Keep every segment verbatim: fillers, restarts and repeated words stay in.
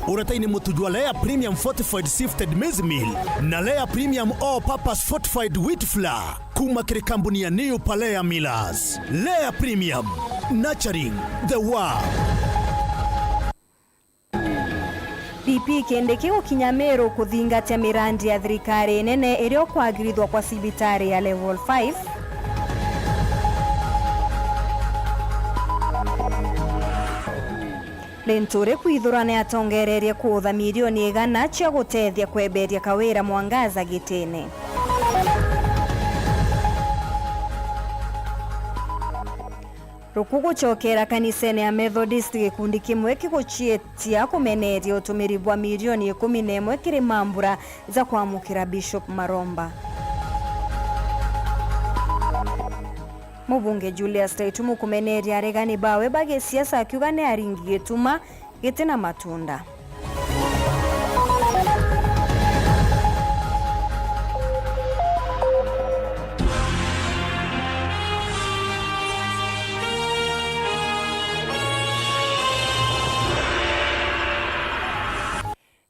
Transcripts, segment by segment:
Urataini mutu jwa Lea Premium Fortified Sifted Maize Meal na Lea Premium All Purpose Fortified Wheat Flour kuma kiri kambuni ya New Palea Millers. Lea Premium, nurturing the world. D P Kindiki gukinya Meru kuthingatia mirandi ya thirikari nene iria ukwagirithwa kwa cibitari ya level five. Linturi kwithura ni atongererie kuutha milioni igana cia gutethia kweberia Kawira Mwangaza gitine. Ruku gucokera kanisene ya Methodist, gikundi kimwe kiguciitia kumeneria utumiri bwa milioni ikumi na imwe kiri mambura ja kwamukira Bishop Maromba. Mubunge Julius Taitumu kumeneria aregani bawe ba gisiasa akiuga ni aringi gituma giti na matunda.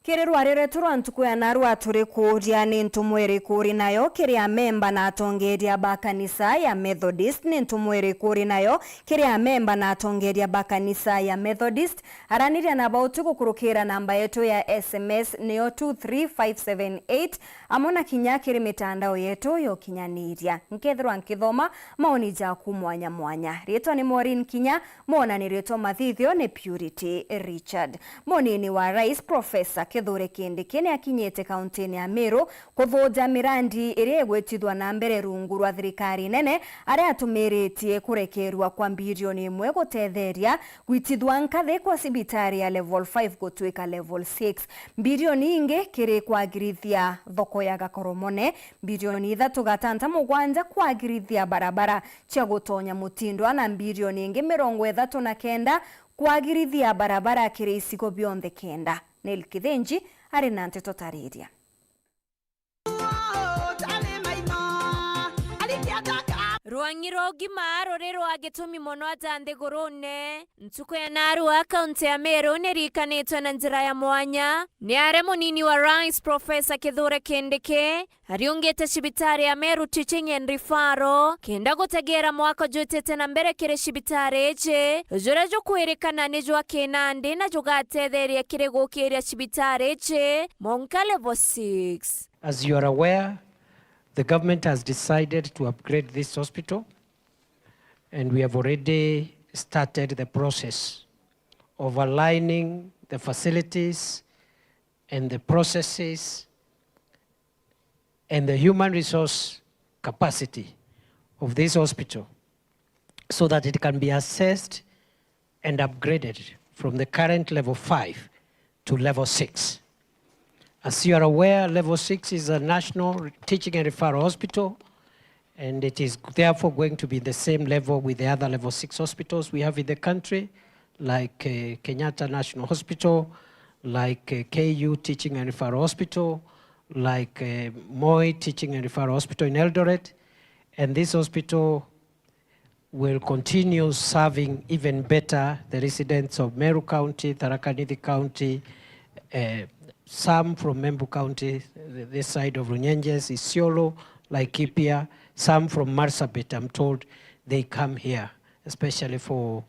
Kiri rwari rwetu rwa ntuku ya narua, turi kuuria ni ntumwa iriku uri nayo kiri amemba na atongeria ba kanisa ya Methodist? Ni ntumwa iriku uri nayo kiri amemba na atongeria ba kanisa ya Methodist? Araniria na bauti gukurukira namba yetu ya S M S, niyo two three five seven eight, amwe na kinya kiri mitandao yetu ya ukinyaniria. Nkethirwa nkithoma maoni jaku mwanya mwanya. Riitwa ni Maureen Kinya, mwonaniritwe mathithio ni Purity Richard. Munini wa Rais, Profesa Kithure Kindiki, ni akinyite kauntini ya Meru kuthuja mirandi iria igwitithwa na mbere rungu rwa thirikari nene, aria atumiritie kurekerua kwa mbirioni imwe gutetheria gwitithwa nkathi kwa cibitari ya level five gutuika level six, mbirioni ingi kiri kwagirithia thoko ya Gakoromone, mbirioni ithatu gatanta mugwanja kwagirithia barabara cia gutonya Mutindwa, na mbirioni ingi mirongo ithatu na kenda kwagirithia barabara kiri icigo bionthe kenda. Neli Kithinji ari na nteto tariria. Rwang'i rwa ugima ruri rwa gitumi mono aja nthigurune. Ntuku ya narua, kaunti ya Meru ni irikanitwe na njira ya mwanya ni aria munini wa Rais, Profesa Kithure Kindiki, ariungite cibitari ya Meru Teaching and Referral kenda gutegera mwako jwitite na mbere kiri cibitari iji, juria jukwirikana ni jwa kinandi na jugatetheria kiri gukiria cibitari iji monka level six. As you are aware, the government has decided to upgrade this hospital, and we have already started the process of aligning the facilities and the processes and the human resource capacity of this hospital so that it can be assessed and upgraded from the current level five to level six. As you are aware, level six is a national teaching and referral hospital, and it is therefore going to be the same level with the other level six hospitals we have in the country, like, uh, Kenyatta National Hospital, like, uh, K U Teaching and Referral Hospital, like, uh, Moi Teaching and Referral Hospital in Eldoret. And this hospital will continue serving even better the residents of Meru County, Tharaka Nithi County, uh, some from Embu County, th-, this side of Runyenjes, Isiolo, Laikipia, some from Marsabit, I'm told they come here, especially for,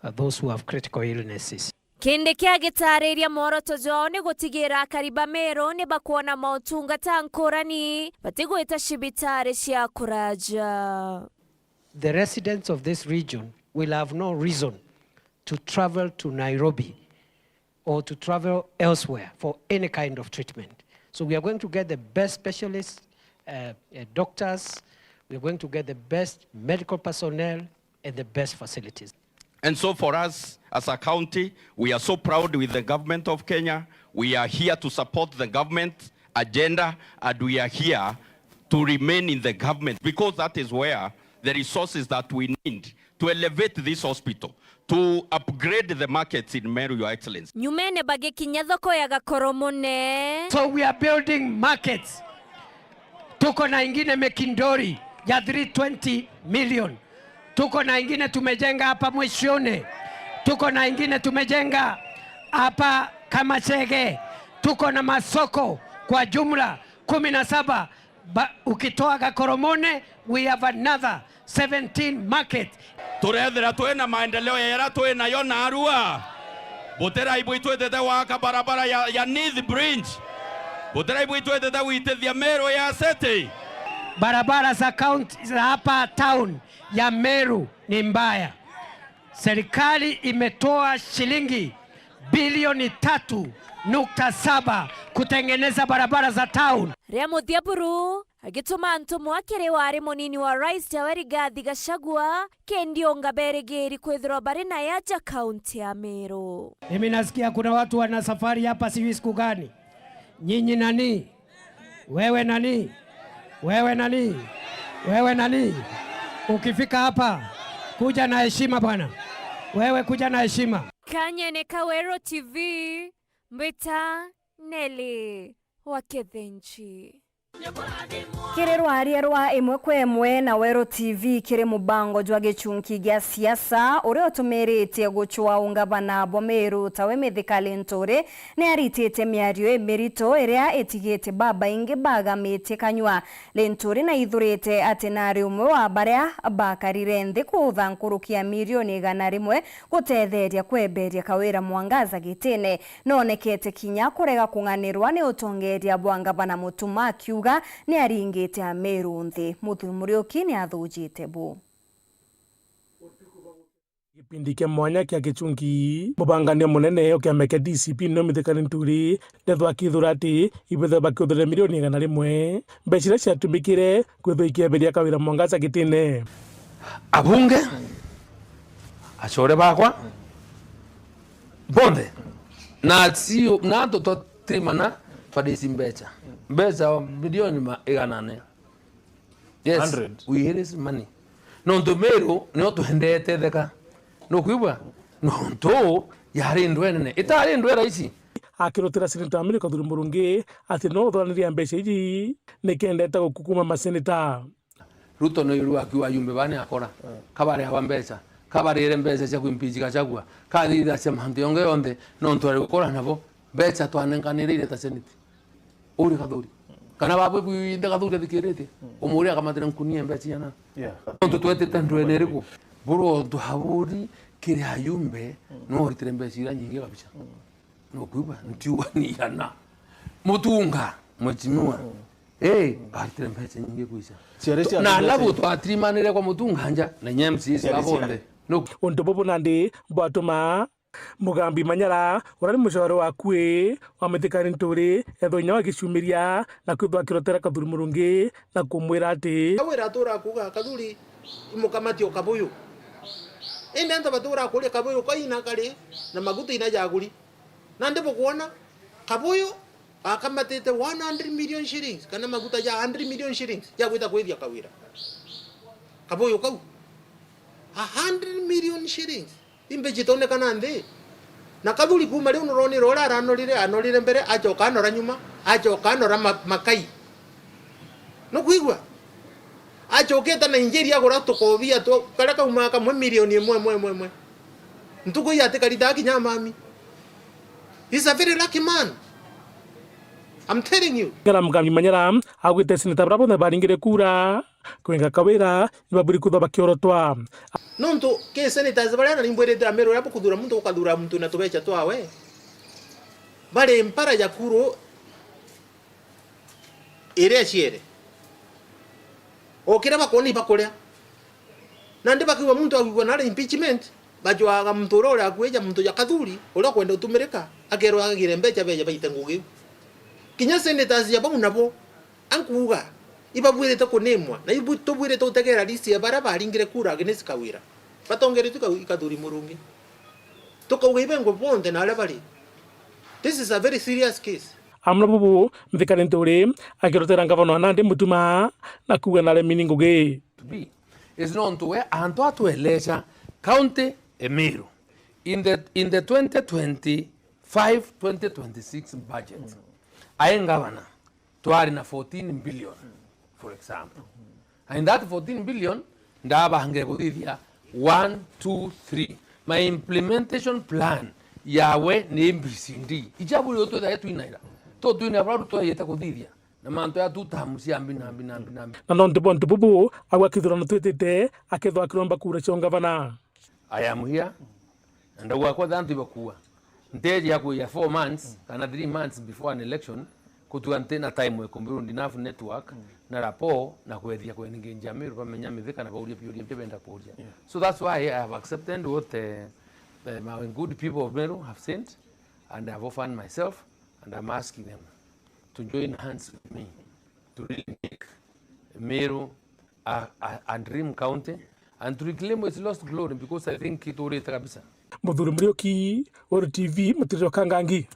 uh, those who have critical illnesses. Kindiki agitariria mworoto jwao ni gutigira akari ba Meru ni bakwona mautungata nkurani batigwita cibitari cia kuraja. The residents of this region will have no reason to travel to Nairobi or to travel elsewhere for any kind of treatment. So we are going to get the best specialists, uh, uh, doctors, we are going to get the best medical personnel and the best facilities. And so for us as a county, we are so proud with the government of Kenya. We are here to support the government agenda, and we are here to remain in the government, because that is where the resources that we need to elevate this hospital, to upgrade the markets in Meru, Your Excellency. Nyumene bagikinya thoko ya Gakoromone. So we are building markets. Tuko na ingine Mekindori ya three twenty million. Tuko na ingine tumejenga hapa Mwishoni. Tuko na ingine tumejenga hapa Kamachege, tuko na masoko kwa jumla kumi na saba. Ba-, ukitoa Gakoromone, we have another seventeen market. Turethira twi na maendeleo ya ira twi nayo narua. Butirai bwitwitite gwaka barabara ya, ya Nithi Bridge. Butirai bwitwitite gwitithia Meru ya city. Barabara za county, za hapa town ya Meru ni mbaya. Serikali imetoa shilingi bilioni tatu nukta saba kutengeneza barabara za town. Ria muthia buru agituma ntumwa kiri wari munini wa Rais Yoweri Rigathi Gachagua, kendi unga berigiri kwithirwa bari na yaja kaunti ya Meru. Mimi nasikia kuna watu wana safari hapa, sijui siku gani. Nyinyi nani? Wewe nani? Wewe nani? Wewe nani? Ukifika hapa, kuja na heshima bwana. Wewe kuja na heshima. Kanyene ka Weru T V, mbita Nelly wa Kithinji. Kiri rwaria rwa imwe kwa imwe na Weru T V kiri mubango jwa gichunki gia siasa uria utumiritie gucwaa ungavana bwa Meru tawe Mithika Linturi, ni aritite miario imirito iria itigite babaingi bagamitie kanyua. Linturi naithurite ati nari umwe wa baria bakarire nthi kuutha nkuruki ya milioni igana rimwe gutetheria kweberia Kawira Mwangaza gitine. Noonekete kinya kurega kung'anirwa ni utongeeria bwa ngavana Mutuma, akiuga ni aringite Ameru nthi. Muthuri Muriuki ni athujite bu. Gipindi kia mwanya kia gichunki, mubangania munene o kiama kia D C P no Mithika Linturi ndethwa akithura ati ibetha bakiuthurira milioni igana rimwe, mbeca iria ciatumikire kwithwa ikieberia Kawira Mwangaza gitine. Abunge, acore bakwa bonthe, na sio, na antu twatirimana twarisi mbeca, mbeca milioni ma-, igana ne. Yes, hundred. We raise money. Nontu Meru nio twendete theka. Nukwigua? Nontu yari ndwe nene. Itari ndwe raisi. Akirutira Seneta Ameru Kathuri Murungi ati no uthuraniria mbeca iji nikendete gukukuma maseneta. Ruto ni uru akiuga ajumbe bane akora. Kabari aba mbeca. Kabarire mbeca cia kuimpeach Gachagua. Kathithacia mantu yonge yonthe. Nontu ari gukora nabo. Mbeca twanenkanire ireta seneti. Uri Kathuri. Kana babwe bwinthe Kathuri athikiritie. Umuri akamatira nkunia mbeca ciana. Yeah. Nontu twetite ndwene iriku? Buru ontu haburi kiri ayumbe, no oritire mbeca iria nyingi kabisa. Nukwigua? Ntiuga ni iana. Mutunga, mheshimiwa. Eh, aritire mbeca nyingi kuica. Ciari cia na mbeca alafu ici. Twatirimanire kwa Mutunga nja, na nye M C As ciari babonde. Ciari. No. Untu bubu nandi bwatuma Mugambi Manyara, uria ni mucore wa akui wa Mithika Linturi, ethwa inya wa gicumiria na kwithwa akirotera Kathuri Murungi na kumwira ati, Kawira atura kuuga, Kathuri, imukamati o Kabuyu. Indi antu batura kuria Kabuyu kaina kari na maguta ina jaguri. Nandi bukwona, Kabuyu akamatite one hundred million shillings, kana maguta ja hundred million shillings, ja gwita kwithia Kawira. Kabuyu kau. A hundred million shillings. Imbeca itonekana nthi. Na Kathuri kuuma riu nuronire uria aranorire, anorire mbere, acoka anora nyuma, acoka anora ma-, makai. Nukwigua? Acokete Nigeria agura tukobia tu, karia kaumaga kamwe milioni imwe, imwe, imwe, imwe. Ntuku ii atikaritaga kinya mami. He's a very lucky man. I'm telling you. Ngara Mugambi Manyara augite seneta baria bonthe baringire kura kwenga Kawira nibaburi kwithwa bakiorotwa. Nontu ki senators baria na nimbwirite Ameru uria bukuthura muntu, ukathura muntu na tubeca twawe, bari mpara ya kuru iria ciere. O kiria bakwona ibakuria. Nandi bakiuga muntu akwigua nari impeachment, bajwaga muntu uria uri akuija, muntu ja Kathuri, uria ukwenda utumirika, akerwa agire mbeca beja baite ngugi iu. Kinya senators ja bau nabo, ankuuga, ibabwirite kunimwa, na ibu-, tubwirite utegera list ya baria baringire kura against Kawira. Batongeretue Kau-, Kathuri Murungi. Tukauga ibengwe bonthe na aria bari. This is a very serious case. Amwe na bubu, Mithika Linturi akirotera ngavana wa Nandi Mutuma na kuuga naremini ngugi. To be is nontu we antu atwelesha county Emiru in the, in the twenty twenty-five twenty twenty-six budget. Ae ngavana twari na fourteen billion, for example. And that fourteen billion, ndabangire kuthithia one, two, three. My implementation plan Yawe ni A B C D. Ijabu rio twithae twinaira. To twinaira bara twayite kuthithia. Na mantu ya two term cia mbi na mbi na mbi na mbi. Na nontu bwa untu bubu, agwa kithurano twitite, akethwa akiromba kura cia ungavana. I am here. Na ndauga kwethira antu ibakua. Nteji ya kuya four months kana three months before an election, kutua nti na time ekumbirwo enough network na rapport na kwethia kwenengenjia Meru bamenya Mithika na bauria biuria bia benda kuuria. So that's why I have accepted what, eh, eh, my good people of Meru have sent, and I have offered myself, and I'm asking them to join hands with me to really make Meru a, a, a dream county and to reclaim its lost glory, because I think iturite kabisa. Muthuri Muriuki, Uru T V, Mutiriro Kangangi.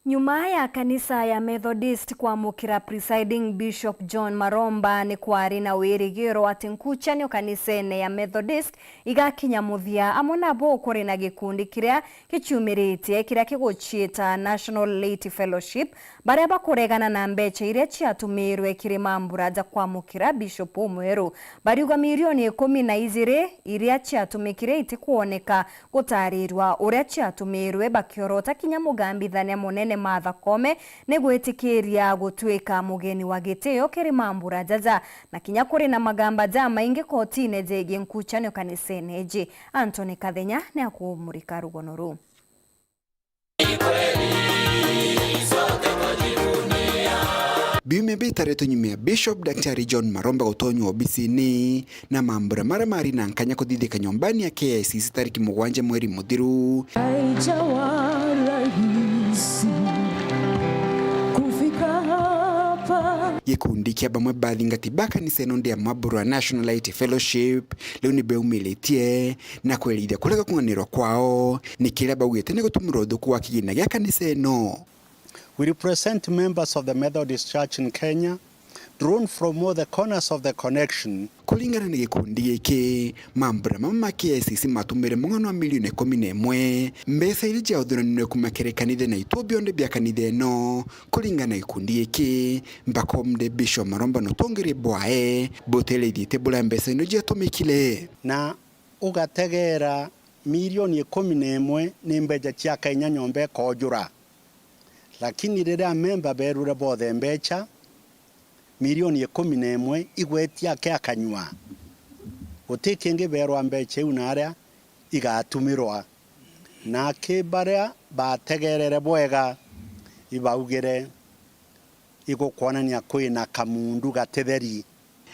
Nyuma ya kanisa ya Methodist kwamukira Presiding Bishop John Maromba, ni kwari na wirigiro ati nkuchanio kanisene ya Methodist igakinya muthia. Amwe nabo kuri na gikundi kiria giciumiritie kiria kiguciita National Laity Fellowship, baria bakuregana na mbecha iria ciatumirwe kiri mambura ja kwamukira Bishop umweru. Bariuga milioni ikumi na ijiri iria ciatumikire itikwoneka gutarirwa uria ciatumirwe, bakiorota kinya mugambithania munene Martha Koome ni gwitikiria gutuika mugeni wa gitio kiri mambura jaja, na kinya kuri na magamba jamaingi kotine jegie nkuchanio kanisene iji. Anthony Kathenya ni akumurika rugono ruu. Biumia bitaritwe nyuma ya Bishop Daktari John Maromba gutonywa obisini na mambura maria mari na nkanya kuthithika nyombani ya K I C C tariki mugwanja mweri muthiru. Haijawa rahisi kufika hapa. Gikundi kia bamwe bathingati ba kanisa ino ndia Mwaburu wa National Light Fellowship riu ni beumiritie na kwerithia kurega kung'anirwa kwao, ni kiria baugite ni gutumira uthuku wa kigina gia kanisa ino. We represent members of the Methodist Church in Kenya, drawn from all the corners of the connection. Kuringana na gikundi giki, mambura mama ma K I C C matumire mung'ano wa milioni ikumi na imwe, mbeca iria ciauthuranirwe kuma kiri kanitha na ituo bionthe bia kanitha ino. Kuringana na gikundi giki, mbakomde Bishop Maromba na utongeria bwae butereithite buria mbeca ino ciatumikire. Na ugategeera milioni ikumi na imwe ni mbeecha cia Kenya nyomba ikoojura. Lakini riria amemba beerure boothe mbeecha, milioni ikumi na imwe igwetia ake akanyua. Guti kingi beerwa mbeecha iu na aria igatumirwa. Na aki baria baategeerere bwega, ibaugire, igukwonania kwina kamundu gatitheri.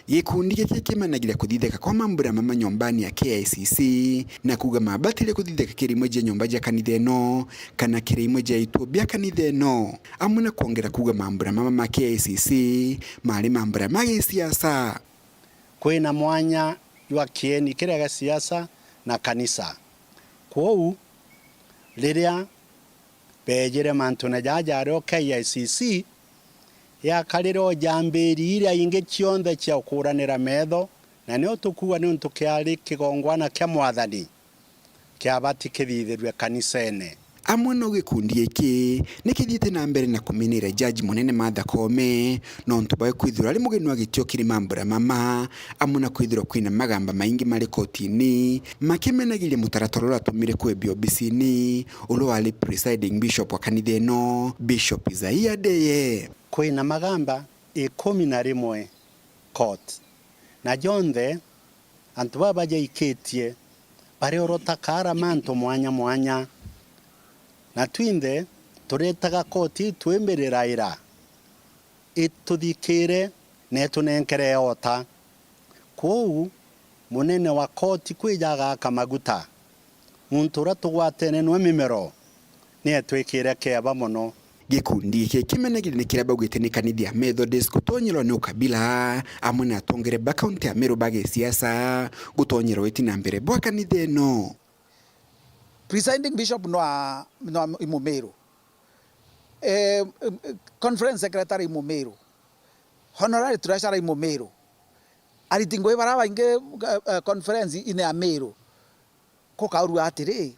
Gikundi giki kimenagira kuthithika kwa mambura mama nyombani ya K I C C, na kuuga mabatire kuthithika kiri imwe cia nyomba cia kanitha ino, kana kiri imwe cia ituo bia kanitha ino, amwe na kwongera kuuga mambura mama ma K I C C mari mambura ma gisiasa. Kwina mwanya jwa kieni kiria gia siasa na kanisa. Kwou, riria beejire mantune jaa jario K I C C yakarire o jambiiri iria ingi cionthe cia ukuranira meetho, na nio tukuuga niuntu kiari kigongwana kia Mwathani, kiabati kithithirue kaniseene. Amwe no gikundi giki ni kithiite na mbere na kuminira Jaji Munene Martha Koome, nontu bwa kwithirwa ari mugeni wa gitio kiri mambura mama, amwe na kwithirwa kwina magamba maingi mari kotini, makimenagiria mutaratara uria watumire kwebia obisini uria wari presiding bishop wa kanitha ino, Bishop Isaiah Ndeye. Kwina magamba ikumi na rimwe court, na jonthe antu baa bajaikitie bariorota kaara mantu mwanya mwanya, na twinthe turetaga koti twimbiriraira ituthikire na itunenkere oota. Kwou, munene wa koti kwija agaaka maguta, muntu uria tugwatene nwe mimero, ni etwikire kieba mono. Gikundi giki kimenagiria ni kiria baugite ni kanitha ya Methodist gutonyerwa ni ukabila, amwe na atongeria ba kaunti ya Meru ba gisiasa gutonyerwa witi na mbere bwa kanitha ino. Presiding Bishop no a, no a, i Mumiru. Eh, eh, Conference Secretary i Mumiru. Honorary Treasurer i Mumiru. Ariti ngugi baria baingi, eh, eh, conference ine ya Miru. Kukaurua atiri,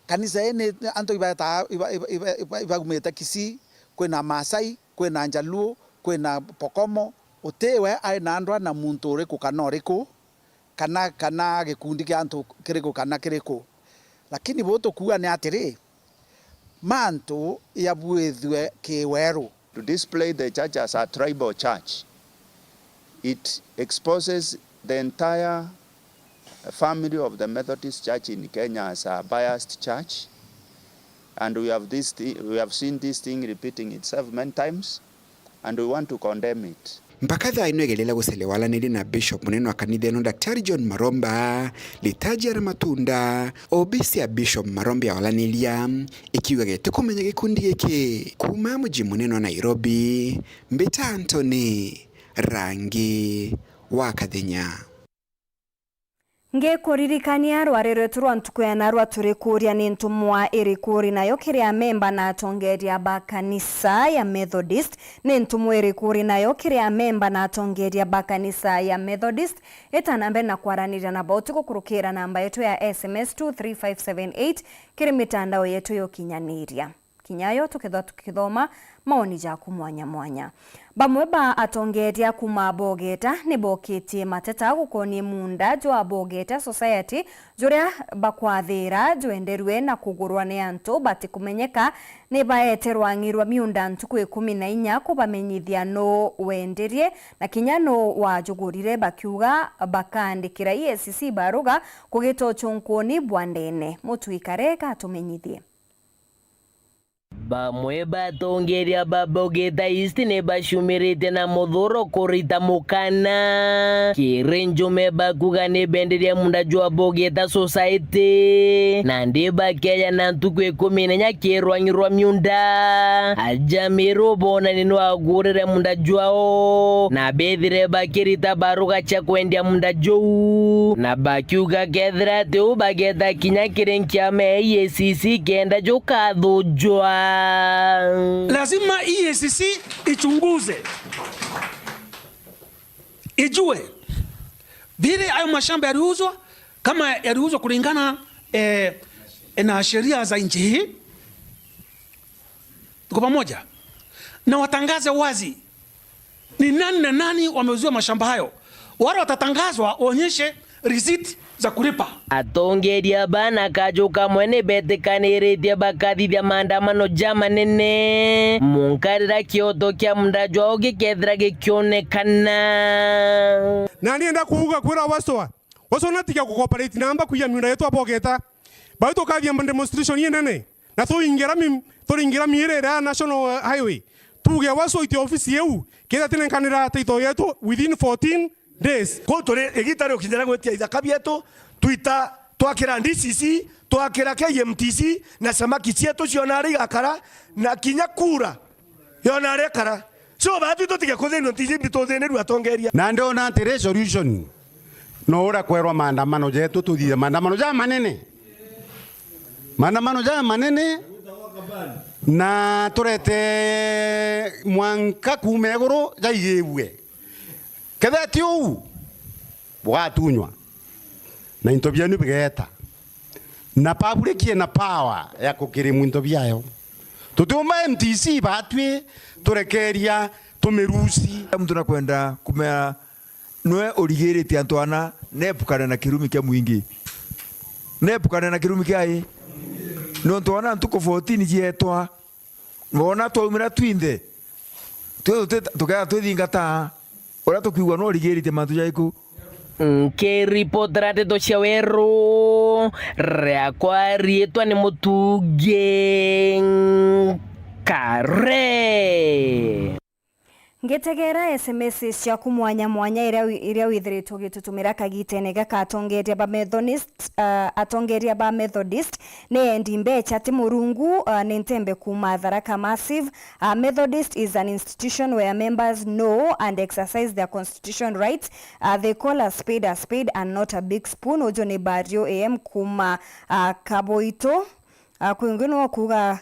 kanisa ii ni antu ibaetaa, iba-, iba-, iba-, iba-, ibaumite Kisii, kwina Maasai, kwina Njaluo, kwina Pokomo, utiwe ari na ndwa na muntu uriku kana uriku, kana, kana gikundi kia antu kiriku kana kiriku. Lakini buu tukuuga ni atiri, mantu yabwithue kiweru. To display the church as a tribal church, it exposes the entire family of the Methodist Church in Kenya as a biased church, and we have this thi-, we have seen this thing repeating itself many times, and we want to condemn it. Mpaka thaa ino igereria gucerewa waranirie na Bishop munene wa kanitha ino, Daktari John Maromba, litanjia ria Matunda, obisi ya Bishop Maromba ya waraniria ikiuga gitikumenya gikundi giki. Kuuma muji munene wa Nairobi, mbita Anthony Rangi wa Kathenya. Ngikuririkania rwari rwetu rwa ntuku ya narua turikuuria ni ntumwa iriku uri nayo kiri amemba na atongeria ba kanisa ya Methodist? Ni ntumwa iriku uri nayo kiri amemba na atongeria ba kanisa ya Methodist? Ita na mbere na kwaraniria na bauti gukurukira namba yetu ya S M S two three five seven eight kiri mitandao yetu ya ukinyaniria. Kinya yo tukethwa tukithoma maoni jaku mwanya mwanya. Bamwe ba atongeria kuuma Bogeta ni bokitie mateta gukonie muunda jwa Bogeta Society, juria bakwathira jwenderue na kugurwa ni antu batikumenyeka. Ni baete rwang'i rwa miunda ntuku ikumi na inya kubamenyithia nuu wenderie na kinya nuu wajugurire, bakiuga bakaandikira E A C C baruga kugita uchunkuni bwa ndene. Mutwikare gatumenyithie. Bamwe ba atongeria ba Bogeta East ni baciumirite na muthuro kurita mukana kiri njume bakuga ni benderia muunda jwa Bogeta Society, nandi bakeja na ntuku ikumi na inya kiri rwang'i rwa miunda. Aja Miru boona ni nwaagurire muunda jwao, na bethire bakirita baruga cia kwendia muunda juu, na bakiuga kethira ti uu bageta kinya kiri nkiama ya E A C C kenda jukathujwa. Lazima E A C C ichunguze, ijue vile hayo mashamba yaliuzwa, kama yaliuzwa kulingana, eh, na sheria za nchi hii. Tuko pamoja? Na watangaze wazi ni nani na nani wameuziwa mashamba hayo. Wale watatangazwa waonyeshe receipt za kulipa. Atongeria bana kaju kamwe ni betikaniritie bakathithia maandamano ja manene, munka riria kioto kia muunda jwao gikethira gikionekana. Na nienda kuuga kwira Wasoa, Wasoa natiga kucooperate na amba kwiya miunda yetu a Bogeta. Bau tukathia demonstration inene. Na turingira mi-, turingira miiri iria National Highway. Tuuge Wasoa itwe ofisi iu, kethira tinenkanira title yetu within fourteen days. Kuu turi igita riukinyira gwitia ithaka bietu, twita twakira D C C, twakira K M T C, na samaki cietu ciona ari igakara, na kinya kura yona ari ikara. So, baatwi tutige kuthinirua, ntiji mbi tuthinirua atongeria. Na ndona atiri solution no uria kwerwa maandamano jetu, tuthithie maandamano ja manene. Maandamano ja manene, na turete mwanka kuuma iguru jaigibue. Kethira ti uu, bugatunywa na into bienu bigeeta, na public ina power ya kukirimu into biayo. Tutiumba M T C baatwi turekeria tumirusi. Muntu nakwenda kumea nwe urigiritie antu ana nepukane na kirumi kia mwingi. Nepukane na kirumi kia i. Nontu ona ntuku fourteen cietwa, wona twaumira twinthe, twi-, twi-, tukea twithingata uria tukwigua no urigiritie mantu jaiku. Nkiripotera ndeto cia weru, riakwa riitwa ni Mutungi Nkare. Ngitegeera S M S ciaku mwanya mwanya iria wi-, iria withiritwe ugitutumira kagitene gaka. Atongeria ba Methodist, ah, atongeria ba Methodist ni endi mbecha ti Murungu, ah, ni ntembe kuuma Tharaka Massive. Ah, Methodist is an institution where members know and exercise their constitution rights. Ah, they call a spade a spade and not a big spoon. Uju ni Bario A M kuuma, ah, Kaboito. Ah, kwi ungi no kuuga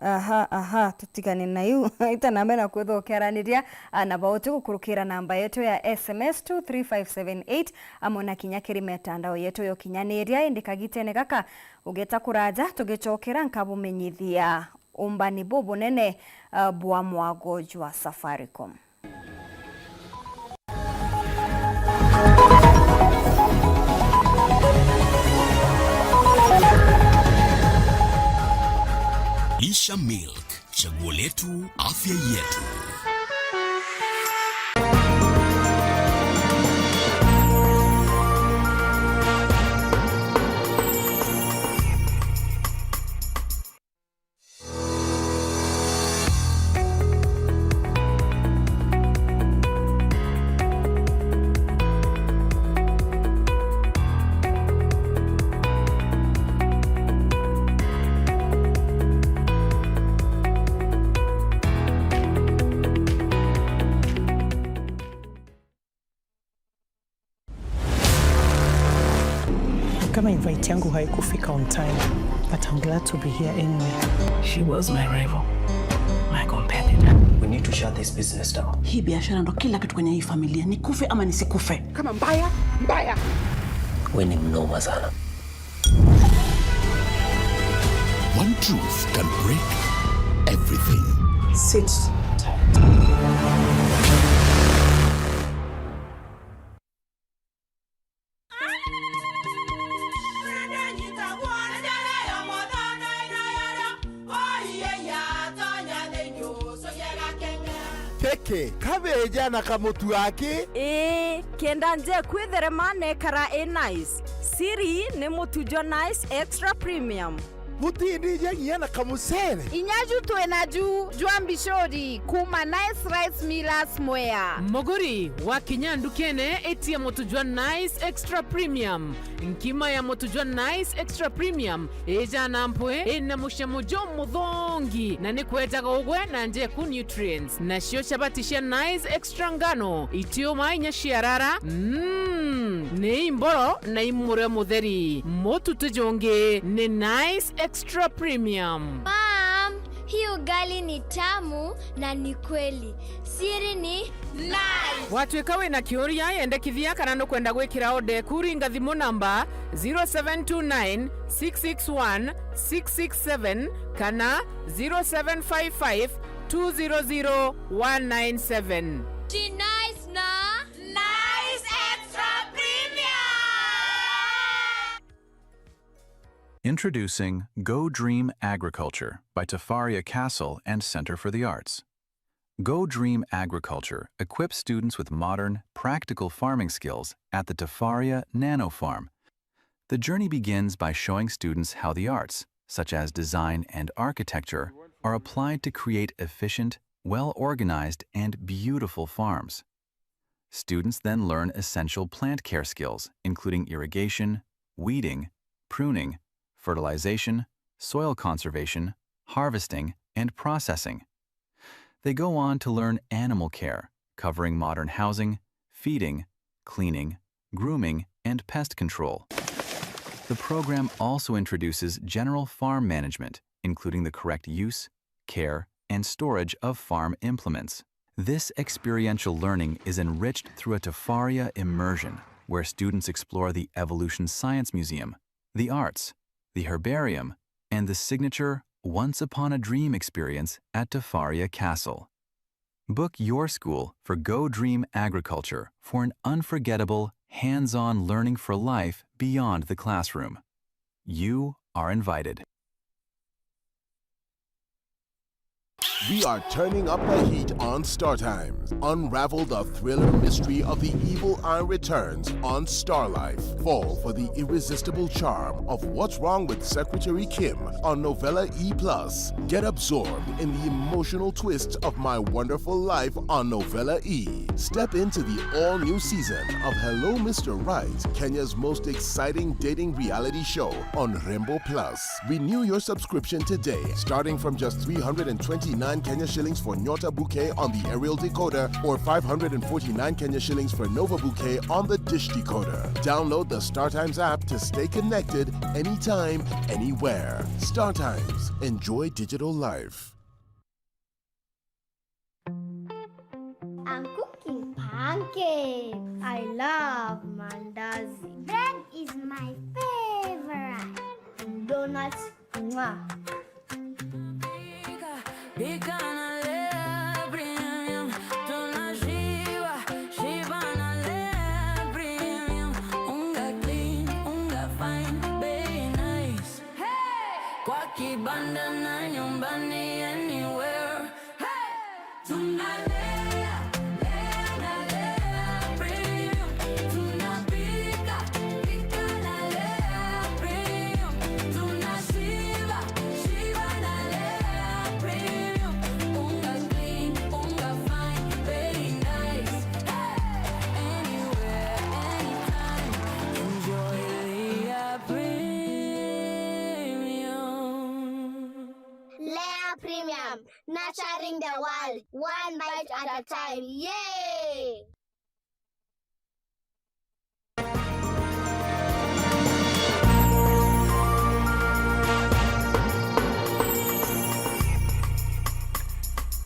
Aha, aha, tutigane na iu. Ita na mbere na kwithwa ukiaraniria, ah, na bauti gukurukira namba yetu ya S M S two three five seven eight, amwe na kinya kiri mitandao yetu ya ukinyaniria. Indi kagitene gaka, ugeta kuraja, tugicokera nkabumenyithia umbani bubunene, ah, bwa mwago jwa Safaricom. Lisha Milk, chaguo letu, afya yetu. Kama invite yangu haikufika on time, but I'm glad to be here anyway. She was my rival, my competitor. We need to shut this business down. Hii biashara ndo kila kitu kwenye hii familia, nikufe ama nisikufe. Kama mbaya, mbaya. Wewe ni mnoma sana. One truth can break everything. Sit tight. Kiki kabeja na kamutu aki? Ii, kenda nje kwitherema nekara i nice. Siri ni mutu jwa Nice Extra Premium. Butindija nginya na kamucere. Inya ju twina ju jwa mbicuri kuma Nice Rice Millers Mwea. Muguri, wakinya ndukene, itia mutu jwa Nice Extra Premium. Nkima ya mutu jwa Nice Extra Premium ijana mpwi, ina mucamo jumuthongi, na ni kwejaga ugwe na njeku nutrients. Nacio chabati cia Nice Extra ngano, itiuma inya ciarara, mm, ni imboro na imurio mutheri. Mutu ti jungi, ni Nice Extra Premium. Mom, hii ugali ni tamu na ni kweli. Siri ni Nice. Watwika wina kiuria, yendekithia kana nukwenda gwikira order eku, ringa thimu namba zero seven two nine, six six one, six six seven kana zero seven five five, two zero zero, one nine seven. Ti Nice na Nice Extra Premium. Introducing Go Dream Agriculture by Tafaria Castle and Centre for the Arts. Go Dream Agriculture equips students with modern, practical farming skills at the Tafaria Nano Farm. The journey begins by showing students how the arts, such as design and architecture, are applied to create efficient, well-organized, and beautiful farms. Students then learn essential plant care skills, including irrigation, weeding, pruning, fertilization, soil conservation, harvesting, and processing. They go on to learn animal care, covering modern housing, feeding, cleaning, grooming, and pest control. The program also introduces general farm management, including the correct use, care, and storage of farm implements. This experiential learning is enriched through a Tafaria immersion, where students explore the Evolution Science Museum, the arts, the herbarium, and the signature Once Upon a Dream experience at Tafaria Castle. Book your school for Go Dream Agriculture for an unforgettable, hands-on learning for life beyond the classroom. You are invited. We are turning up the heat on Star Times. Unravel the thriller mystery of the evil eye returns on Star Life. Fall for the irresistible charm of What's Wrong with Secretary Kim on Novella E plus. Get absorbed in the emotional twists of My Wonderful Life on Novella E. Step into the all-new season of Hello, Mister Right, Kenya's most exciting dating reality show on Rembo Plus. Renew your subscription today, starting from just three hundred and twenty-nine Kenya shillings for Nyota Bouquet on the aerial decoder or five hundred and forty-nine Kenya shillings for Nova Bouquet on the dish decoder. Download the StarTimes app to stay connected anytime, anywhere. StarTimes. Enjoy digital life. I'm cooking pancakes. I love mandazi. Bread is my favorite. Donuts, mwah. Pika na Lea Premium, tunashiba, shiba na Lea Premium. Unga clean, unga fine, bei nice. Hey! Kwa kibanda na nyumba Premium, nurturing the world, one bite at a time. Yay!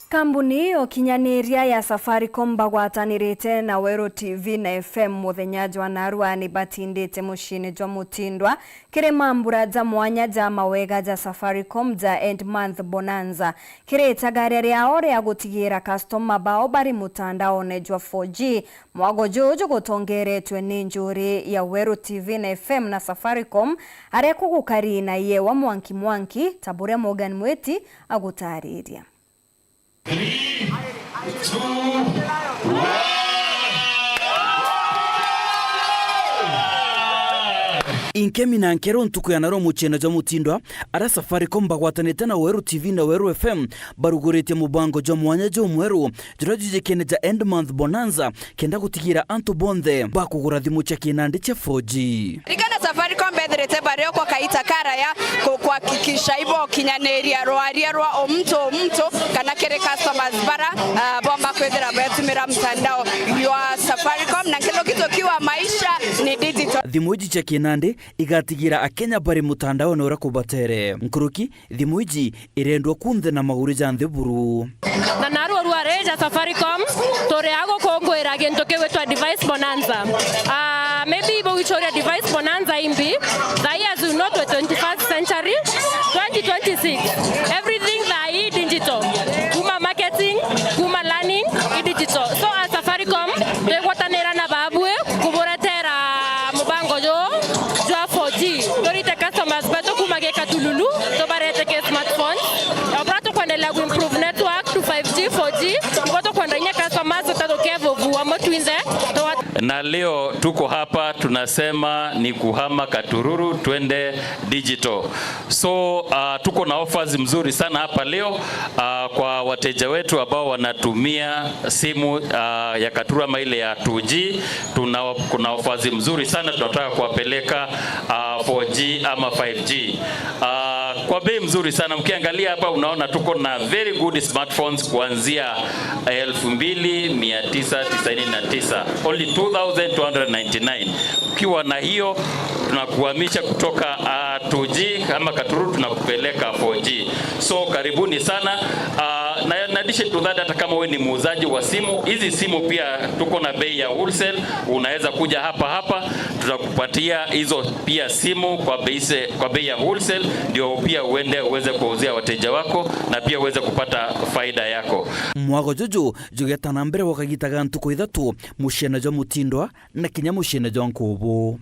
Kambuni ya ukinyaniria ya Safaricom bagwatanirite na Weru T V na F M muthenya jwa narua ni batindite muciini jwa Mutindwa kiri mambura ja mwanya ja mawega ja Safaricom ja End Month Bonanza. Kiri itagaria riao ria gutigira customer bao bari mutandaone jwa four G, mwago juju gutongeretwe ni njuri ya Weru T V na F M na Safaricom, aria kugukari na yewa mwanki mwanki, ta buria Morgan Mwiti agutariria. Three, two, one. Inkemi na nkero ntuku ya naro muciene jwa Mutindwa, ara Safaricom bagwatanite na Weru T V na Weru F M, baruguritie mubango jwa mwanya jwa mweru, juria jwijikene ja End Month Bonanza, kenda gutigira antu bonthe bakugura thimu cia kinandi cia four G. Ririkana Safaricom bethirite bari o kwa kaita karaya ku-, kuhakikisha ibo kinyaniria rwaria rwa o muntu o muntu kana kiri customers bara, ah, bomba kwithira betumira mtandao jwa Safaricom, na kila kitu kiwa maisha ni digital. Thimu iji cia kinandi igatigira Akenya bari mutandaone uria kubatere. Nkuruki, thimu iji irendwa kunthe na maguru ja nthi buru. Na narua ruari ja Safaricom, turi a gukunguira gintu kigwitwa device bonanza. Ah, maybe ibo wichoria device bonanza imbi. Thai, as you know, twe twenty-first century, twenty twenty-six. Everything thai digital. Kuma marketing, kuma learning, i digital. So as Safaricom, twigwatanira na babui kuburetera mubango juu jwa four G. Turite customers betu kuma Gikatululu, tubarete ki smartphones. Obura tukwendelea kuimprove network to five G, four G. Ibo tukwenda inya customers tutatuke vuvu amwe twinthe. Tuwa- Na leo tuko hapa tunasema ni kuhama Katururu twende digital. So, uh, tuko na offers mzuri sana hapa leo, uh, kwa wateja wetu ambao wanatumia simu, uh, ya Katururu ama ile ya two G. Tuna, kuna offers mzuri sana tunataka kuwapeleka, uh, four G ama five G. Uh, kwa bei mzuri sana. Ukiangalia hapa unaona tuko na very good smartphones kuanzia elfu mbili mia tisa tisaini na tisa. Only two thousand two hundred ninety-nine. Ukiwa na hiyo, tunakuhamisha kutoka, ah, two G ama Katururu, tunakupeleka four G. So, karibuni sana. Ah, na in addition to that, hata kama wewe ni muuzaji wa simu, hizi simu pia tuko na bei ya wholesale, unaweza kuja hapa hapa, tutakupatia hizo pia simu kwa bei se-, kwa bei ya wholesale, ndio pia uende uweze kuwauzia wateja wako na pia uweze kupata faida yako. Mwago juju jugeta na mbere gwa kagita ga ntuku ithatu, muciene jwa Mutindwa, na kinya muciene jwa Nkubu.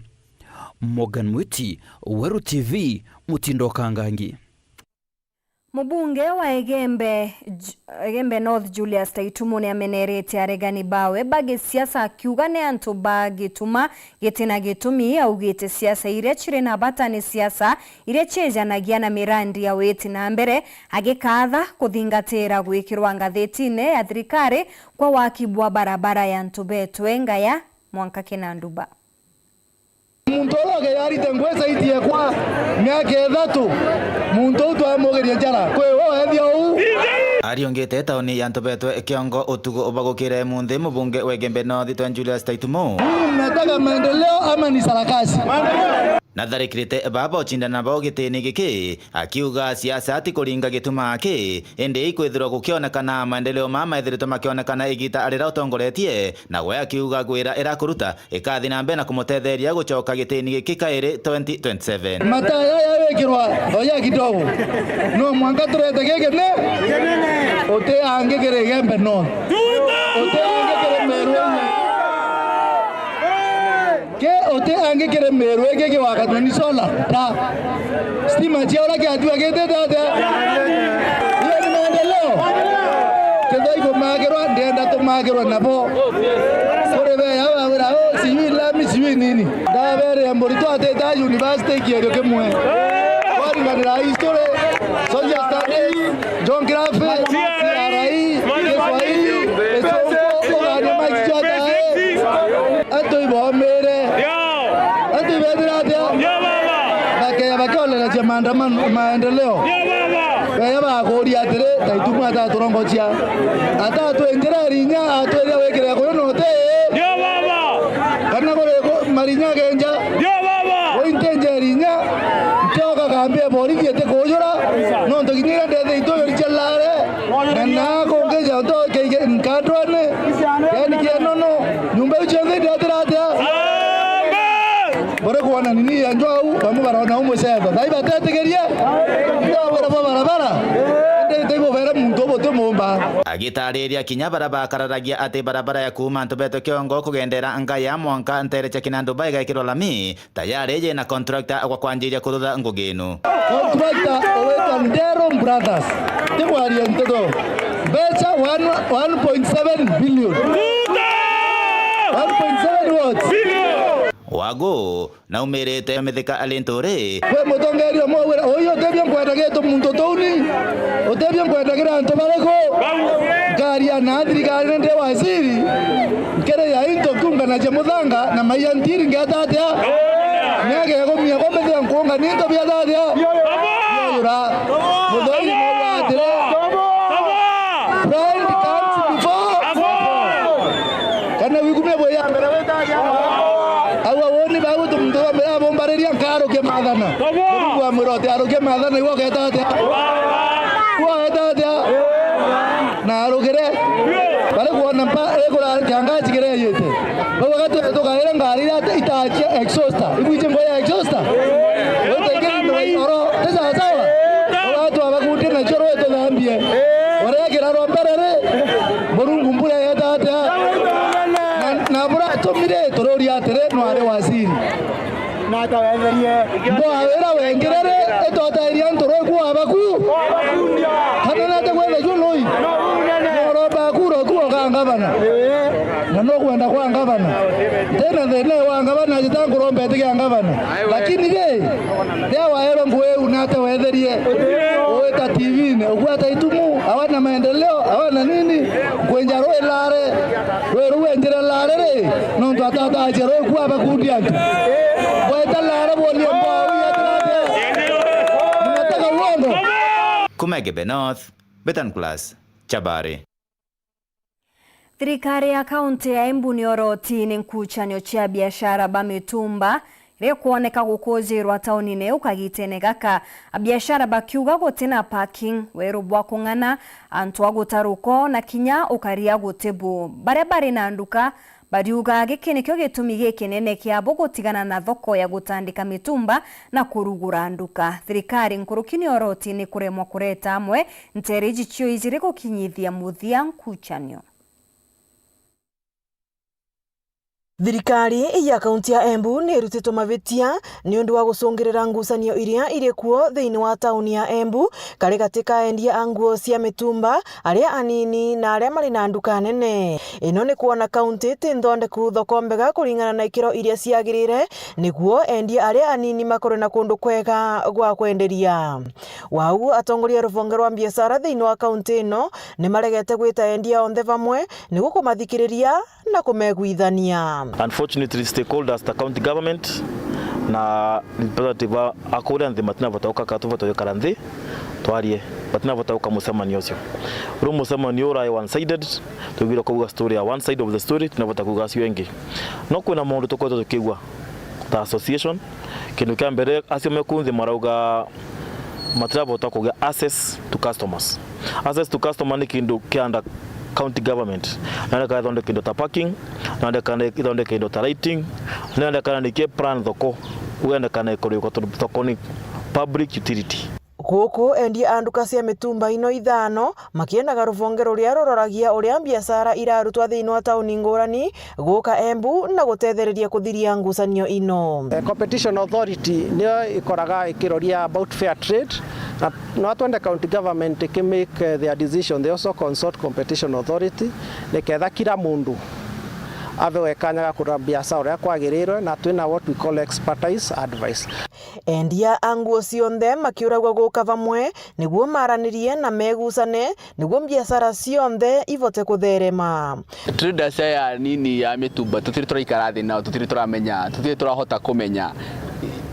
Morgan Mwiti, Weru T V, Mutindo Kangangi. Mubunge wa Igembe, Ju-, Igembe North Julius Taitumo ni amenerete aregani bawe ba gisiasa akiuga ni antu ba gituma giti na gitumi. Augite siasa iria ciri na bata ni siasa iria ciejanagia na mirandi ya witi na mbere, agikatha kuthingatira gwikirwa ngathitine ya thirikari kwa waki bwa barabara ya Ntubetwe Ngaya mwanka Kinanduba. Muntu uria ugearite ngwesa itie kwa miaka ithatu, muntu uu twamugirie njara. Kwi we wethia uu? Ariungite tauni ya Ntubetwe Kiongo utuku ubagukire munthi, mubunge wa Igembe North twa Julius Taitumo. Nyinyi mnataka maendeleo ama ni sarakasi? Na tharikirite baba ucindana nabo gitini giki, akiuga siasa ti kuringa gituma aki, indi ikwithirwa gukionekana maendeleo mama ethiritwe makionekana igita arira utongoretie, na we akiuga gwira irakuruta ikathi na mbere na kumutetheria gucoka gitini giki kairi twenty twenty-seven. Mataya yawikirwa oya kidogo. No mwanka turete giki ni uti angi kiri Igembe North. Uti angi kiri Meru. Ke uti angi kiri Meru iki giwakatwa ni solar ta stima cia uria kiatua gitite atia? Iyo ni maendeleo? Kethira ikumakirwa, ndienda tumakirwe nabo. Kuri beya bawira, "Oh, sijui lami, sijui nini." Ndaberire mburi twatita university kierio kimwe. Kwaringanira history, social studies, geography, C R E, Kiswahili, Gicungu, ugania maiki cia tae. Antu ibomire. Antu ibethira atia? Bakeya bakionerecia maandamano, maendeleo. Beya ba Akuuria atiri, Taitumu ataturongocia, atatwinjira irinya, atwire wikire kuyu na uti. Ndio baba. Kana kuri ku-, marinya genja. Ndio baba. Uintinje irinya, ntioka kambi ya borithi itikujura, nontu kinya iria ndethite ituyo cia lare, na naa kungi ja nto keige nkandwane, yani kienono, nyumba iu cionthe iretira atia? Amen. Bari kwona nini ya njwau, bamwe barona umucetho. Thai batetigerie. Ndio bara ba barabara. Ndete ibo bere muntu ubutu mumba. Agitariria kinya bara bakararagia ati barabara ya kuuma Ntubeto Kiongo kugendera Ngaya mwanka ntere cia Kinanduba igaikirwa lami, tayari yina contractor gwa kwanjiria kuthutha ngugi inu. Contractor owetwa Ndero Brothers. Tikwaria nteto. Mbeca one, one point seven billion. One point seven what? Wagu naumirite Mithika Linturi. Kwi mutongeria umwe wira, uyu utebia nkwenda gitu muntu tuuni, utebia nkwenda kira antu bariku. Ngaria na thirikari ndi waziri, nkiri ya into kiungana cia muthanga na maiya ntiri ngeta atia? Niagegumia kwa mithia nkuunga ni into bieta atia? Biura. Muthoi ni mauga atiri, pride comes before. Kana wikumia bwe ya mbere weta atia? Au awoni bagu muntu wa mbere abombariria nkarukia mathana. Mungu amwira uti arukia mathana, igwe uketa atia? Igwe uketa atia? Na arugire. Bari kwona mpa, ikura kiangazi kireyite. Bau agatwe tukaire ngari iria ita-, itaachia exhauster. Ibwije ngo ya exhauster? Wete ikiri ndo oro, ti sawa sawa? Watu abakundi na choro wetu thambie. Wale kira rombere re. Murungu mbura yeta atia? Na, na bura tumire tururi atire no ari waziri. Nata wetherie. Mbwa wira wengire ri, itotairia antu rwe kuwa baku. Kana nate kwetha juu lui. Noromba kura kuwa ka ngavana. Na no kwenda kwa ngavana. Tena thina wa ngavana, jita nkuromba itikia ngavana. Lakini ri, ria waerwa ngugi iu nate wetherie. Uwita T V-ini, ugwata itumu, awana maendeleo, awana nini? Nkwenja rwi lare, rwi ruenjire lare ri, nontu atataje rwi kuwa bakundi antu. Bweta lare bwonie mbwa uya tirate. Mnataka uongo? Kuma Igembe North, Betan Class, Chabari. Thirikari ya kaunti ya Embu nioroti ni nkuchanio cia biashara ba mitumba iria ikwoneka gukujirwa taunine iu kagitene gaka, abiashara bakiuga gutina parking, weru bwa kung'ana, antu a gutaruko na kinya ukaria gutibu. Baria bari na nduka bariuga giki nikio gitumi gikinene kiabo gutigana na thoko ya gutandika mitumba na kurugura nduka. Thirikari nkuruki nioroti ni kuremwa kureta amwe nteere iji cio ijiri gukinyithia muthia nkuchanio. Thirikari ya kaunti ya Embu ni irutitwe mavitia ni undu wa gucungirira ngucanio iria iri kuo thiini wa tauni ya Embu, kari gati ka endia a nguo cia mitumba, aria anini na aria mari na nduka nene. Ino ni kwona kaunti ti nthondeku thoko mbega kuringana na ikiro iria ciagirire, niguo endia aria anini makorwe na kundu kwega gwa kwenderia. Wau atongoria a ruvonge rwa biashara thiini wa kaunti ino ni maregete gwita endia onthe vamwe niguo kumathikiriria na kumegwithania. Unfortunately, stakeholders ta county government na representative a, a kuria nthi matinavota guka, tuvota gwikara nthi twarie, matinavota guka mucemanio ucio. Riu mucemanio urai one sided, twigwire kuuga story ya one side of the story, tinavota kuuga acio engi. No kwina maundu tukoretwe tukiigua ta association. Kindu kia mbere, acio me kuu nthi marauga matirabota kugia access to customers. Access to customer ni kindu kia under county government. Nandekana ithondeke indo ta parking, nandekana ithondeke indo ta lighting, nandekana nikie plan thoko, ugendekana ikorwe iko thoko ni public utility. Guku endia a nduka cia mitumba ino ithano makienaga ruvonge ruria ruroragia uria biashara irarutwa thiini wa tauni ngurani guka Embu na gutethereria kuthiria ngucanio ino. Eh, Competition Authority niyo ikoraga ikiroria about fair trade, na no twende county government iki make, eh, their decision, they also consult Competition Authority, niketha kila mundu athewe kanya ga kurora biashara uria kwagirirwe, na twina what we call expertise advice. Endia a nguo cionthe makiuragua guka vamwe niguo maranirie na megucane niguo biashara cionthe ivote kutherema. Traders aya anini ya mitumba tutiri turaikara thi nao, tutiri turamenya, tutiri turahota kumenya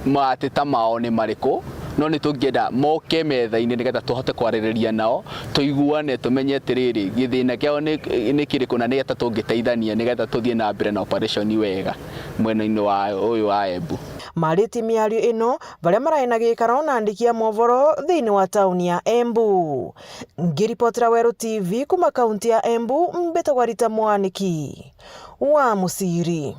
mateta mao ni mariku, No nĩ tũngĩenda moke metha-inĩ nĩgetha tũhote kwarĩrĩria nao, tũiguane, tũmenye atĩrĩrĩ, gĩthĩna kĩao nĩ, nĩ kĩrĩkũ na nĩgetha tũngĩteithania nĩgetha tũthiĩ na mbere na operation wega mwena-inĩ wa, ũyũ wa Embu. Marĩtie mĩario ĩno baria maraĩ na gĩikaro na andĩki a mohoro thĩinĩ wa tauni ya Embu. Ngĩripotera Weru T V kuma kaunti ya Embu, mbĩtagwa Rita Mwaniki wa Mũciri.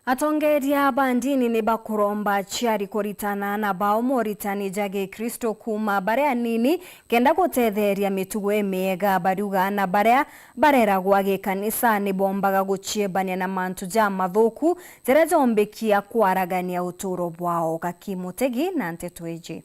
Atongeria ba ndini ni bakuromba aciari kuritana aana bao moritani ja Gikristo kuuma bari anini, kenda gutetheeria mitugo imiega. Bariuga aana baria bareragwa gikanisani bombaga guciebania na mantu jamathuku jaria jombikia kwaragania uturo bwao. Gaki Mutegi na nteto iji.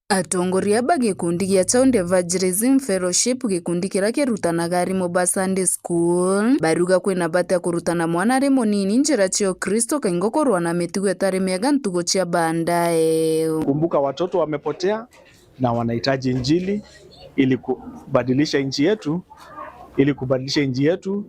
Atongoria ba gikundi gia Child Evangelism Fellowship, gikundi kiria kirutanaga arimu ba Sunday School, bariuga kwina bata ya kurutana mwana ari munini njira cia Ukristo, kaingo kurwa na mitugo itari miega ntugu cia baadaye. Kumbuka, watoto wamepotea na wanahitaji injili ili kubadilisha nchi yetu, ili kubadilisha nchi yetu,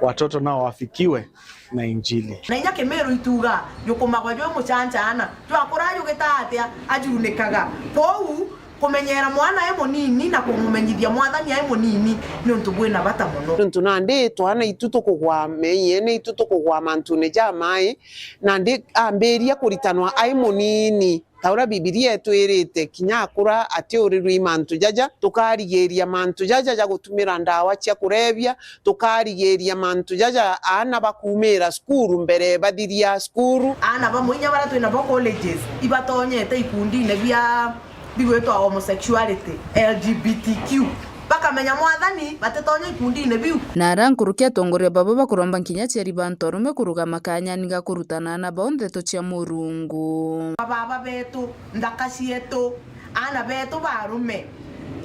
watoto nao wafikiwe na injili. Na inya Kimiru ituga, jukumagwa jwi mucancaana, jwakura jugita atia, ajurunikaga. Kwou, kumenyera mwana e munini na kumumenyithia Mwathani ai munini ni untu bwina bata mono. Niuntu nandi twana itu tukugwa meiene, itu tukugwa mantune jamai, nandi ambiria kuritanwa ai munini. Ta uria Bibilia itwirite, kinya akura atiurirua i mantu jaja, tukarigiria mantu jaja ja gutumira ndawa cia kurebia, tukarigiria mantu jaja aana bakumira cukuru mbere bathiria cukuru. Aana bamwe inya baria twinabo colleges, ibatonyete ikundine bia bigwitwa homosexuality, L G B T Q. Bakamenya Mwathani, batitonya ikundine biu. Na aria nkuruki atongoria babo bakuromba nkinya aciari ba antu arume kurugama kanyani ga kurutana aana bao ndeto cia Murungu. Ababa betu, nthaka cietu, aana betu ba arume,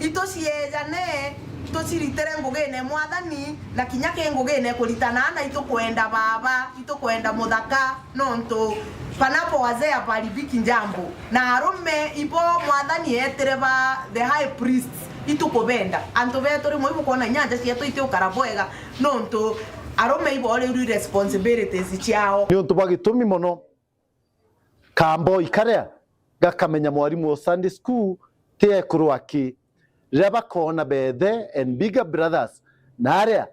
ituciejane, tuciritire ngugine Mwathani, na kinya ki ngugine kuritana aana itukwenda baba, itukwenda muthaka. Nontu panapo wazee hapaharibiki jambo, na arume ibo Mwathani eetire ba the high priests, itukubenda. Antu betu rimwe ibukwona inya nja cietu itiukara bwega, nontu arume ibo riu responsibilities ciao. Niuntu bwa gitumi mono, kamboi karia gakamenya mwarimu wa Sunday school ti ekuru aki. Riria bakoona beethe and bigger brothers, na aria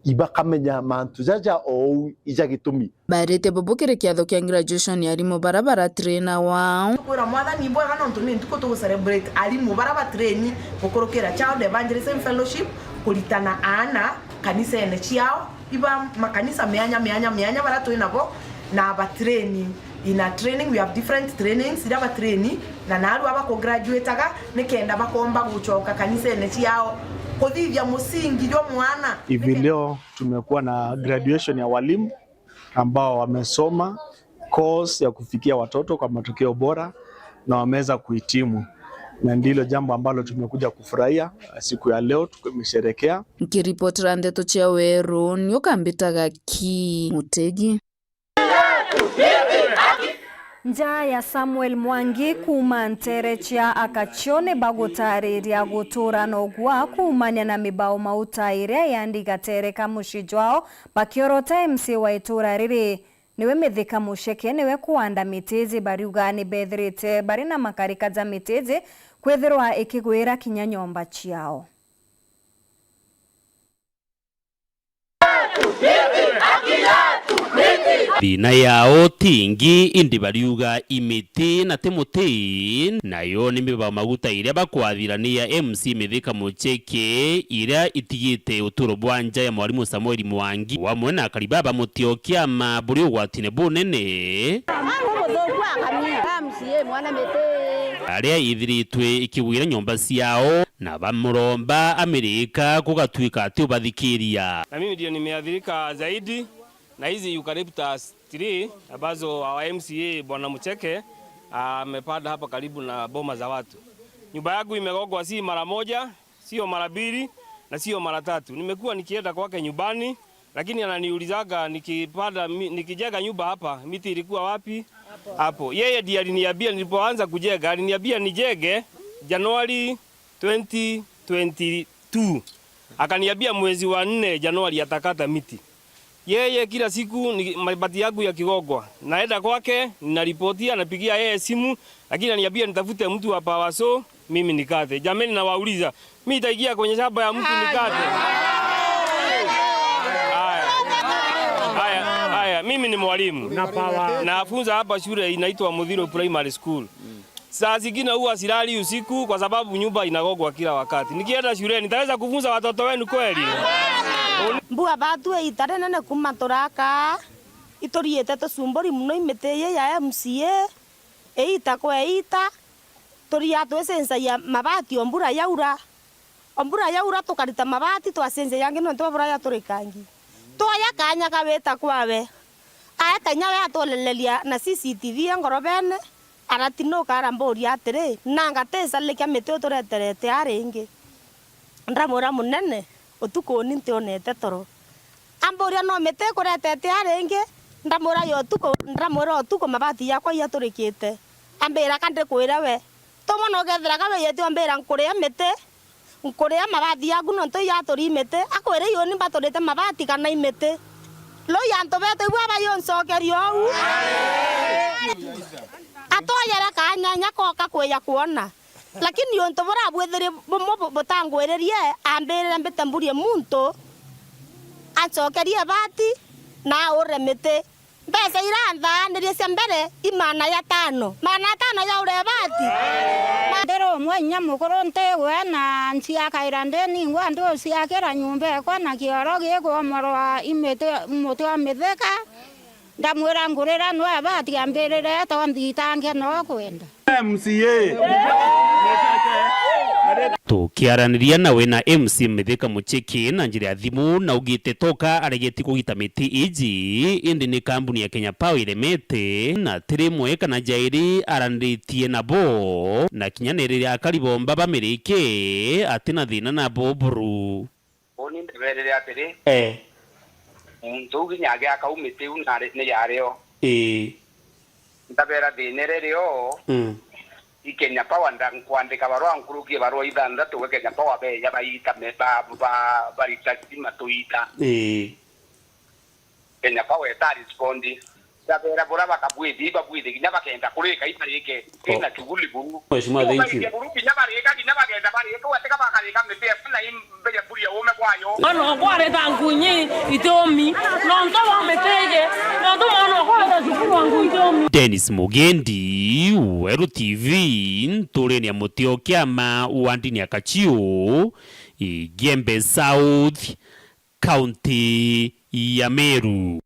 ibakamenya mantu jaja ou ija gitumi. Baarite bubu kiri kiatho kia graduation ya arimu baria baratrainawa. Tukwira Mwathani ibwega nontu ni ntuku tugucelebrate arimu baria batraini gukurukira Child Evangelism Fellowship kuritana aana kanisene ciao, iba makanisa mianya, mianya, mianya baria twinabo, na batraini. In a training, we have different trainings iria batraini, na naarua bakugraduataga nikenda bakomba gucoka kanisene ciao kuthithia musingi jwa mwana. Hivi leo tumekuwa na graduation ya walimu ambao wamesoma course ya kufikia watoto kwa matokeo bora na wameweza kuhitimu, na ndilo jambo ambalo tumekuja kufurahia siku ya leo, tumesherekea. Nkiripotera ndeto cia Weru, ni ukambitaga ki Mutegi. Nja ya Samuel Mwangi kuuma nteere cia Akacio ni bagutaariria gutuura na ugua kuumania na mibao mauta iria yandi gateere ka mucii jwao, bakiorota M C A wa ituura riri niwe Mithika Muceke niwe kuanda mitiji. Bariuga ni bethirite bari na makarika ja mitiji kwithirwa ikigwira kinya nyomba ciao. Thina yao ti ingi, indi bariuga i miti na ti muti, nayo ni mibao maguta iria bakwathirania M C Mithika Mucheke, iria itigite uturo bwa nja ya mwarimu Samuel Mwangi, wamwe na akari baba mutio kiama buri ugwatine bunene. Aria ithiritwe ikigwira nyomba ciao, na bamuromba amirika gugatuika ati ubathikiria. Na mimi ndio nimeathirika zaidi na hizi eucalyptus tree ambazo our M C A Bwana Mucheke amepanda hapa karibu na boma za watu. Nyumba yangu imegongwa si mara moja, sio mara mbili na sio mara tatu. Nimekuwa nikienda kwake nyumbani, lakini ananiulizaga nikipanda mi-, nikijenga nyumba hapa, miti ilikuwa wapi? Hapo. Yeye ndiye aliniambia nilipoanza kujenga, aliniambia nijenge Januari twenty twenty-two. Akaniambia mwezi wa nne Januari atakata miti. Yeye kila siku ni mabati yangu yakigongwa. Naenda kwake, ninaripotia, napigia yeye simu, lakini ananiambia nitafute mtu wa Power Saw, mimi nikate. Jameni, nawauliza, mimi nitaingia kwenye shamba ya mtu nikate? Haya. Haya, haya, mimi ni mwalimu. Na Power. Nafunza hapa shule inaitwa Muthiro Primary School. Saa zingine huwa silali usiku kwa sababu nyumba inagongwa kila wakati. Nikienda shuleni, nitaweza kufunza watoto wenu kweli? Mbua batu iita rinene kuuma turaka, ituriite tucumburi mono i miti ii ya M C A, iita kwa iita, turia twicenjagia mabati o mbura yaura. O mbura yaura tukarita mabati, twacenjia jangi nontu bwa bura yaturikangi. Twoya kanya gawita kwawe. Aeta inya we atwelereria na C C T V ya ngorobene, aratinuka aramburia atiri, "Nanga ti ncarikia miti utureterete aa ringi?" Ndamwira, "Munene, utuku uni ntionete toro." Amburia, "No miti ikuretete aa ringi?" Ndamwira, "Yo utuku," ndamwira, "Utuku mabati yakwa yaturikite." Ambira, "Ka ndikwire we, tumwe na ukethira ka wiyite umbira nkuria miti, nkuria mabati yaku nontu iyaturi imiti." Akwire, "Iyuni mbaturite mabati kana imiti?" Ruu antu betu ibua bayuncokeria uu. Atwoyere kanya inya koka kwija kwona. Lakini untu buria bwithirie bumwe bu-, butangwiririe, ambirire mbite mburie muntu ancokerie ibati na aure miti. Mbeca iria anthaanirie cia mbere i maana ya tano. Maana ya tano ya ure ibati. Ndiri umwe inya mukuru ntigwe na nciakaira ndi ningwa nduciakira nyumba ekwa na kioro gikwomorwa i miti, muti wa mithika. Ndamwira ngurira nwe ibati ambirire to nthitange no kwenda. M C A. Tukiaraniria nawe na M C A Mithika Mucheki na njira ya thimu, naugite toka aregeti kugita miti iji, indi ni kambuni ya Kenya Power iremete, na ti rimwe kana jairi aranitie nabo, na kinya ni riria akari bomba bamirike, atina thina nabo buru. Uni ndabeerire atiri, Eh. Muntu uu kinya agiaka uu miti iu nari-, ni yario. Ii. Ndabeera, "Thina iria irio, Mm. i Kenya Power, nda-, nkwandika barua, nkurukie barua ithanthatu gwe Kenya Power, beeja baita me-, ba-, ba-, barita stima tuita." Ii. Kenya Power eta respond. Ndabeera bura bakabwithi, ibabwithi kinya bakenda kurika itarike. Oh. Ina shughuli buru. Mheshimiwa, thank you. Iu baikia buru kinya barika, kinya bagenda barika, ugatika bakarika miti eku na imbeya kuria ume kwayo. Mwana wakwa areta nkunyi iti umi, nontu wa miti iji, nontu mwana wakwa areta cukuru wa nkunyi iti umi. Dennis Mugendi, Weru T V, nturene ya Mutio Kiama, wandini ya Kachiu, Igembe South, Kaunti ya Meru.